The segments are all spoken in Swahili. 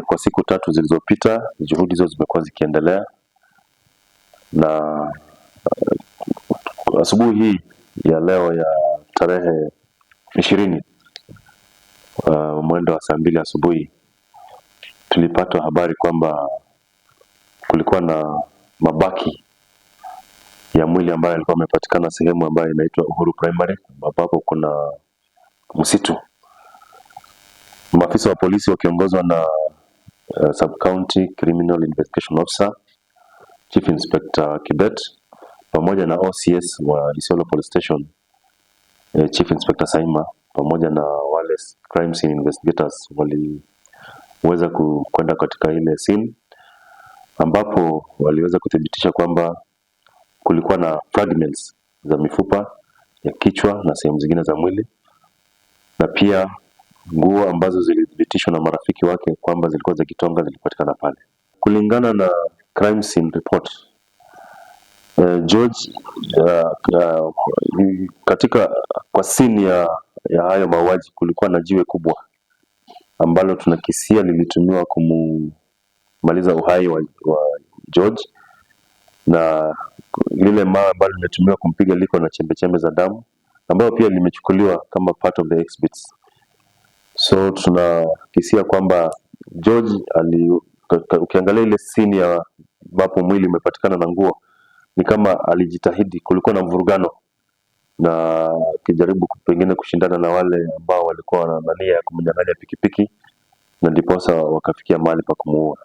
Kwa siku 3 zilizopita juhudi hizo zimekuwa zikiendelea, na asubuhi hii ya leo ya tarehe 20, mwendo wa saa 2 asubuhi, tulipata habari kwamba kulikuwa na mabaki ya mwili ambayo yalikuwa yamepatikana sehemu ambayo inaitwa Uhuru Primary, ambapo kuna msitu. Maafisa wa polisi wakiongozwa na Sub-County Criminal Investigation Officer Chief Inspector Kibet pamoja na OCS wa Isiolo Police Station, Chief Inspector Saima pamoja na wale crime scene investigators waliweza kwenda katika ile scene, ambapo waliweza kuthibitisha kwamba kulikuwa na fragments za mifupa ya kichwa na sehemu zingine za mwili, na pia nguo ambazo zilithibitishwa na marafiki wake kwamba zilikuwa za Gitonga zilipatikana pale. Kulingana na crime scene report, George, katika kwa scene ya hayo mauaji kulikuwa na jiwe kubwa ambalo tunakisia lilitumiwa kumaliza uhai wa George, na lile mawe ambalo limetumiwa kumpiga liko na chembe-chembe za damu ambayo pia limechukuliwa kama part of the exhibits. So tunakisia kwamba George ukiangalia ile scene ya ambapo mwili umepatikana na nguo, ni kama alijitahidi, kulikuwa na mvurugano na akijaribu pengine kushindana na wale ambao walikuwa na nia ya kumnyang'anya pikipiki, na ndiposa wakafikia mahali pa kumuua.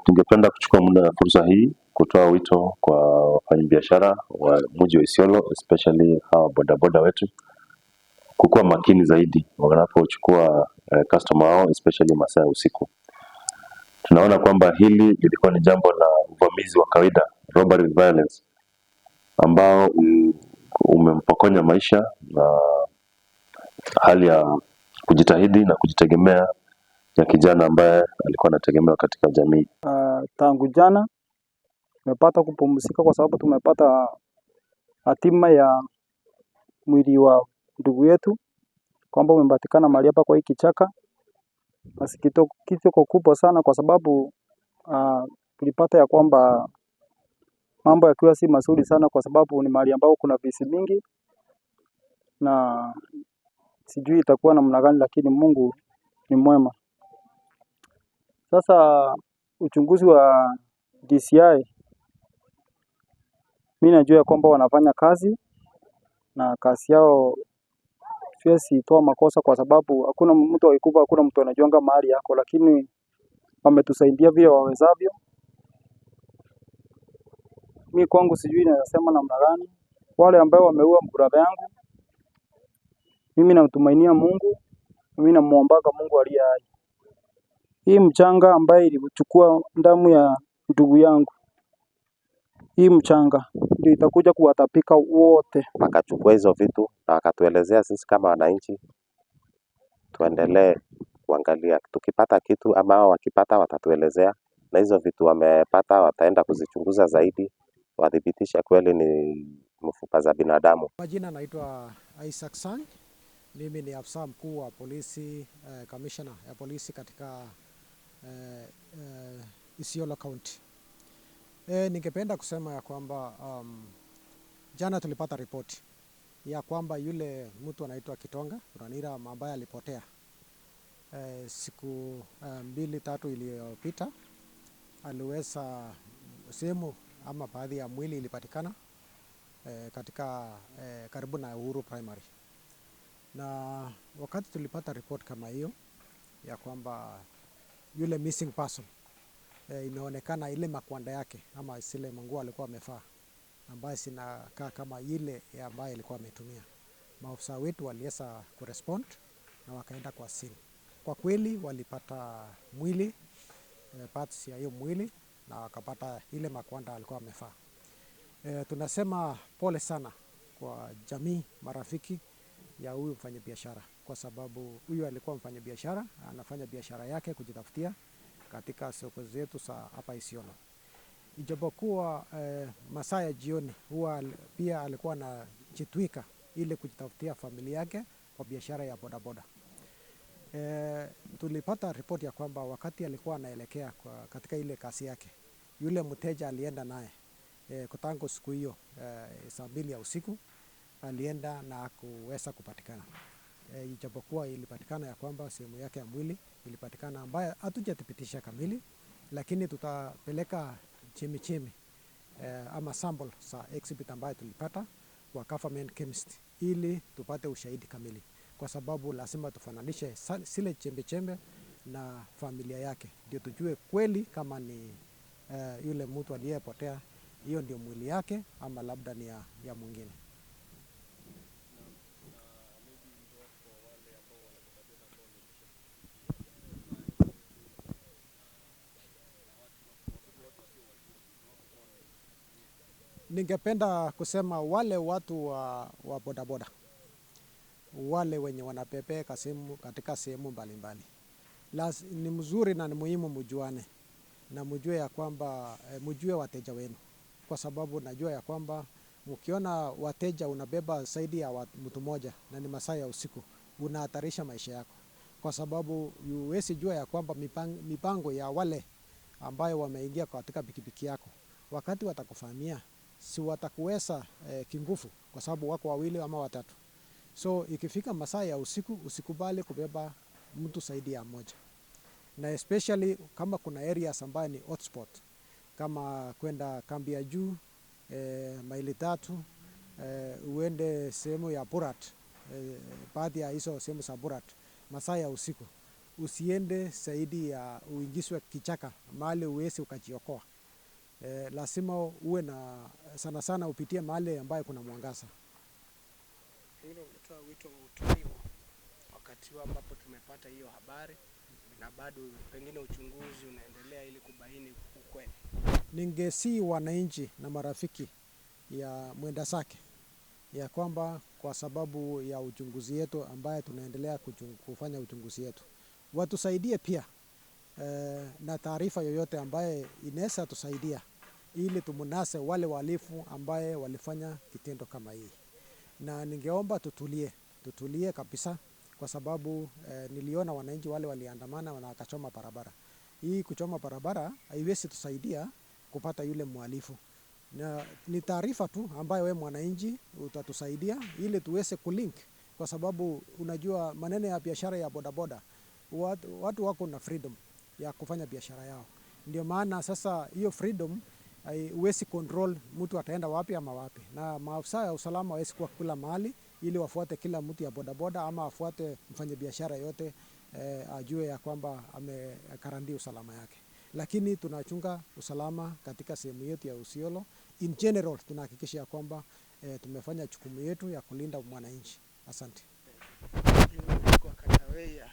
Tungependa kuchukua muda na fursa hii kutoa wito kwa wafanyabiashara wa mji wa Isiolo, especially hawa bodaboda wetu, kukuwa makini zaidi wanapochukua customer wao, especially masaa ya usiku. Tunaona kwamba hili lilikuwa ni jambo la uvamizi wa kawaida, robbery violence, ambao umempokonya maisha na hali ya kujitahidi na kujitegemea ya kijana ambaye alikuwa anategemewa katika jamii. Tangu jana tumepata kupumzika kwa sababu tumepata hatima ya mwili wa ndugu yetu kwamba umepatikana mahali hapa kwa hii kichaka. Masikitiko kubwa sana kwa sababu tulipata ya kwamba mambo yakiwa si mazuri sana kwa sababu ni mahali ambapo kuna visi mingi na sijui itakuwa namna gani, lakini Mungu ni mwema. Sasa uchunguzi wa DCI, mimi najua kwamba wanafanya kazi na kazi yao siwezi toa makosa kwa sababu hakuna mtu akikufa, hakuna mtu anajuanga mahali yako, lakini wametusaidia vile wawezavyo. Mimi kwangu sijui naweza sema namna gani. Wale ambao wameua brother yangu, mimi namtumainia Mungu, mimi namuombaga Mungu aliye hai. Hii mchanga ambaye ilichukua damu ya ndugu yangu, hii mchanga ndio itakuja kuwatapika wote. Wakachukua hizo vitu na wakatuelezea sisi kama wananchi tuendelee kuangalia, tukipata kitu ama wao wakipata watatuelezea, na hizo vitu wamepata wataenda kuzichunguza zaidi, wathibitishe kweli ni mfupa za binadamu. Majina naitwa Isaac Sang. Mimi ni afisa mkuu wa polisi, commissioner ya polisi katika Isiolo County. Ningependa kusema ya kwamba jana tulipata ripoti ya kwamba yule mtu anaitwa Kitonga Ranira ambaye alipotea siku 2-3 iliyopita, aliweza sehemu ama baadhi ya mwili ilipatikana katika karibu na Uhuru Primary. Na wakati tulipata report kama hiyo ya kwamba yule missing person, imeonekana ile makwanda yake ama zile manguo alikuwa amevaa ambayo zinakaa kama ile ambayo alikuwa ametumia, maafisa wetu waliweza kurespond na wakaenda kwa scene. Kwa kweli walipata mwili, parts ya hiyo mwili, na wakapata ile makwanda alikuwa amevaa. Tunasema pole sana kwa jamii, marafiki ya huyu mfanyabiashara, kwa sababu huyu alikuwa mfanyabiashara, anafanya biashara yake kujitafutia katika soko zetu za hapa Isiolo. Ijapokuwa masaa ya jioni huwa pia alikuwa anajitwika ili kujitafutia familia yake kwa biashara ya bodaboda. Tulipata ripoti ya kwamba wakati alikuwa anaelekea katika ile kasi yake, yule mteja alienda naye kutangu siku hiyo saa 2 ya usiku alienda na kuweza kupatikana. Ijapokuwa ilipatikana ya kwamba sehemu yake ya mwili ilipatikana ambayo hatujathibitisha kamili, lakini tutapeleka chemichemi ama sample za exhibit ambayo tulipata kwa government chemist ili tupate ushahidi kamili, kwa sababu lazima tufananishe zile chembe-chembe na familia yake ndio tujue kweli kama ni yule mtu aliyepotea, hiyo ndio mwili yake ama labda ni ya mwingine. Ningependa kusema wale watu wa bodaboda, wale wenye wanapepeka sehemu katika sehemu mbalimbali, ni mzuri na ni muhimu mjuane na mjue ya kwamba mjue wateja wenu, kwa sababu najua ya kwamba mkiona wateja unabeba zaidi ya mtu mmoja na ni masaa ya usiku, unahatarisha maisha yako, kwa sababu huwezi jua ya kwamba mipango ya wale ambayo wameingia katika pikipiki yako, wakati watakufamia si watakuweza kinguvu, kwa sababu wako wawili ama watatu. So ikifika masaa ya usiku usikubali kubeba mtu zaidi ya mmoja, na especially kama kuna areas ambayo ni hotspot kama kwenda kambi ya juu maili 3, uende sehemu ya Burat, baadhi ya hizo sehemu za Burat masaa ya usiku usiende zaidi ya uingizwe kichaka mahali uwezi ukajiokoa. Lazima uwe na sana sana upitie mahali ambayo kuna mwangaza. Pengine ungetoa wito wa utulivu wakati huu ambapo tumepata hiyo habari na bado pengine uchunguzi unaendelea ili kubaini ukweli. Ningesi wananchi na marafiki ya mwenda zake ya kwamba kwa sababu ya uchunguzi yetu ambaye tunaendelea kufanya uchunguzi yetu, watusaidie pia na taarifa yoyote ambaye inaweza tusaidia ili tumunase wale wahalifu ambaye walifanya kitendo kama hii. Na ningeomba tutulie kabisa, kwa sababu niliona wananchi wale waliandamana na wakachoma barabara. Hii kuchoma barabara haiwezi tusaidia kupata yule mhalifu. Na ni taarifa tu ambayo wewe mwananchi utatusaidia ili tuweze kulink, kwa sababu unajua maneno ya biashara ya bodaboda, watu wako na freedom ya kufanya biashara yao. Ndio maana sasa hiyo freedom huwezi control mtu ataenda wapi ama wapi. Na maafisa ya usalama hawezi kuwa kila mahali ili wafuate kila mtu ya bodaboda ama afuate mfanyabiashara yote, ajue ya kwamba amekarandia usalama yake. Lakini tunachunga usalama katika sehemu yetu ya Isiolo. In general tunahakikisha ya kwamba tumefanya jukumu yetu ya kulinda mwananchi. Asante. Kwa Katawea.